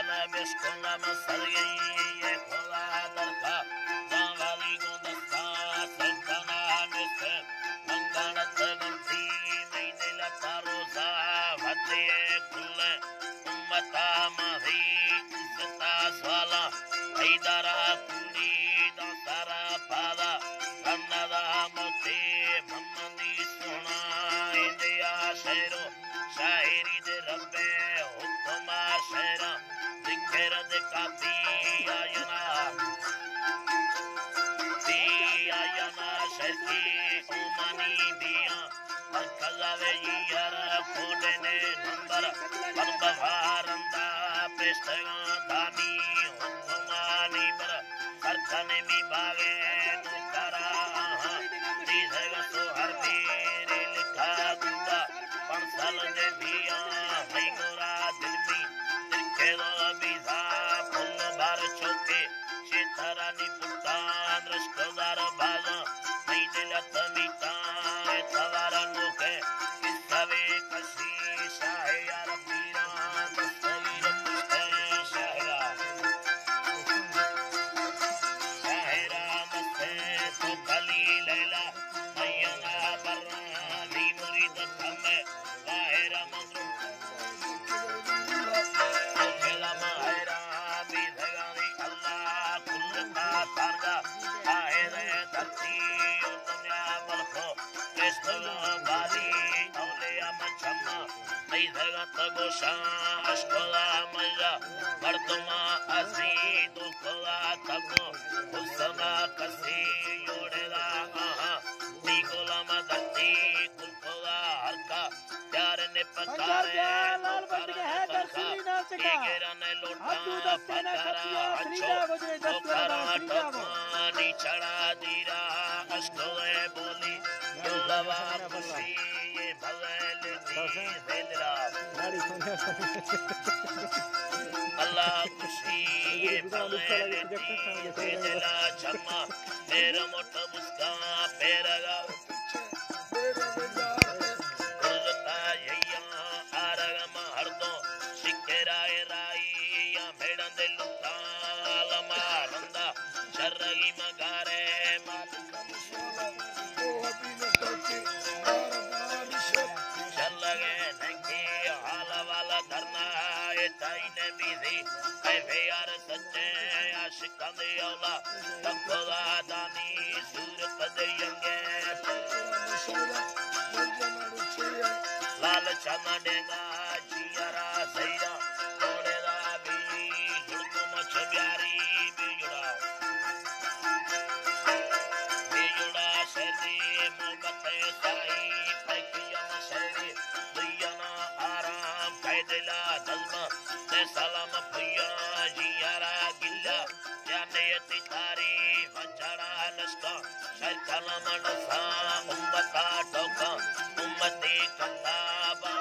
بشکنا من سرگئی یہ خدا درکا، جان والی گوں دستا سلطانا نشت، من گانت گنتی نئی دل تا روزا، ودے کل امتا ماہی عزتا سوالا، حیدرا کوڑی داں سارا پادا، رندا موتی محمدی سونا، ایندیا شعرو شاعری دے ربے حکما، شعرا ذکر دے کافی آینا، تی آینا شرکی اومانی بیاں، مرکز آوے یار کوڈے نے نمبر، پر بہارندا پیشتگاں دانی حکمانی بر، سرکنے می باغے نوکرا آہاں، دیزگ سو ہر پیرے لکھا گندا، پنسل دے بیاں مئی گورا دل می، دل کے دو بیزا پھل بار چوکے، شیترانی پٹان رشکدار بازاں، مئی دل تمیتاں توار نوکے، قصہ وے کسی شاہ یار پیران دستگیر پشتے شاہرا، شاہرا دستے تو کلی لیلا، مینا برانی مرید کمے، ظاہر مظلوم مردماں ازی دو کلا تگو، حسنا کسی جوڑے دا آہاں، دی غلام دتی کل کلا ہرکا، پیار نے پکارے، لال بندگے حیدر سری ناچکا۔ ہتو دستے نہ کپیا، سریدا گجرے دستے نہ سریدا گو۔ پانی چڑھا دیرا، اشکوے بولی، یو لوا خوشی، یہ بغیر دی زندرا۔ اللہ خوشی، یہ بغیر دی زندرا، چما، میرا موٹا مسکان، پیرا گا۔ گلتا یہیاں آرگ ماں ہردوں، شکرائے رائی یا میڑاں دے لٹاں، لما رندا شرگی مگارے مالک۔ شرگے نکی حال والا دھرنا، اے تائی نے بیزی، اے ویار سچے عاشقاں دی اولا، تقوی دانی صورت دے ینگے۔ لال چمن ڈینگا جیارا سیرا، کوڑے دا بی، لڑکو مچ بیاری بیجڑا۔ بیجڑا شہدی محبت سائی، پیکیاں شہدی، دیانا آرام، قید لا دلما، تے سلام پیا، جیارا گلا۔ جانے تی تعریف چڑھا نشکا، شاعر کلام نسا، امتا ٹوکا، امتی کتابا۔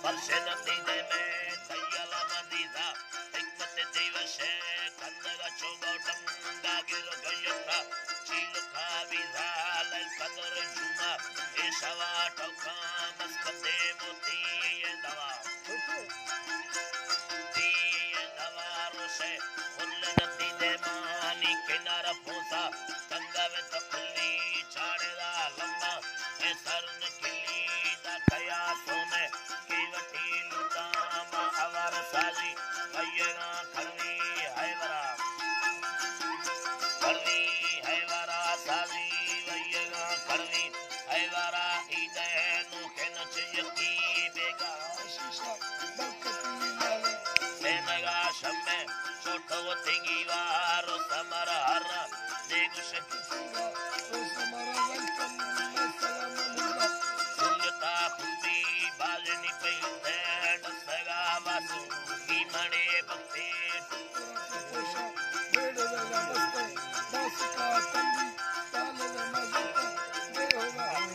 فرش نتی دے میں تیالا مندیزا، حکمت دیوشے، کندگا چوبا ڈنگا گر گیتا، چیلو کھا بیزا، لل قدر جمعہ، اے شوا ٹوکا، مسکتے موتی اے دوا۔ سینگا شمے چوٹو تیگی وارو سمر ہر دیگو شکی سنگا۔ سنگتا خوبی بالنی پہ تین سگا واسو کی مڑے بکتے۔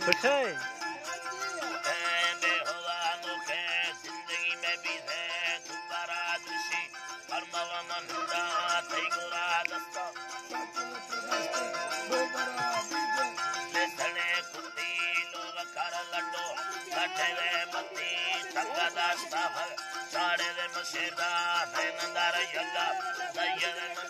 خوش ہے۔ اے بے ہوا نوکے زندگی میں بھی ہے دوبارہ دوشی۔ پرموا من ہدا تئی گورا دستا۔ لسنے کتی لوگ کر لڈو، لڈے وے متی داستا چاڑے دے مسیرا، نین دار یگا، دیا دے من۔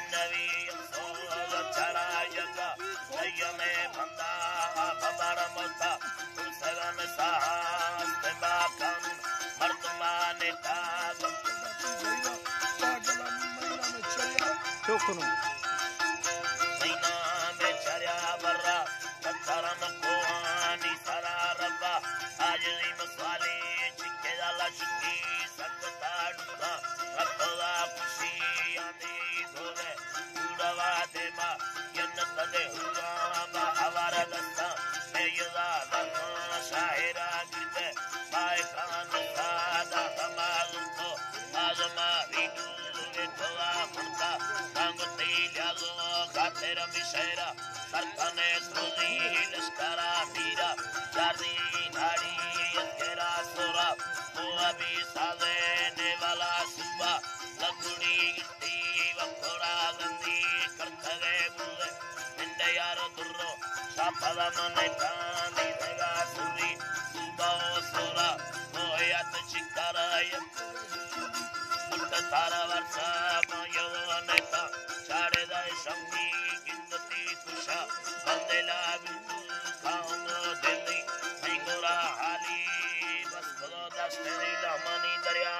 جنوی افسوس چڑا یگا، دیا میں بندہ ببر ملتا۔ سگن ساہاں استبا کن مردمان تاز۔ چوکنو۔ مہینہ میں چریا برا، پتھرم کوانی سرا ربا، آج ریم سوالی چکے دالا چکی سنگتا ڈکا، رکھا خوشی آندی دھوے، کوڑا وادے ما جنت دے ہورا با آوارہ دستاں، اے یزا زمان شاعرا گردے، بائے خان سادا کمال کو، آزما ویڈو دے تھوا خلقا، رنگ تی لیازو خاطر می شعرا، سرکنے سوزی لشکرا میرا، چاردی ناڑی یتکرا سورا، تو ابھی سازے نے والا صوبہ، لگڑی گٹی وکھوڑا گندی کرتگے بوزے، پنڈے یار درو، شاپدا من کاندی دگا سوری، صوبہ و سورا، تو یاد چکارا یت، پٹ تارا ورسا، ما یو نیتا، چاڑے دائے شمگی، گندتی کشا، بندے لا بلکل، کاؤں دلی، نہیں گورا حالی، بس خدا دست نہیں لامانی دریا۔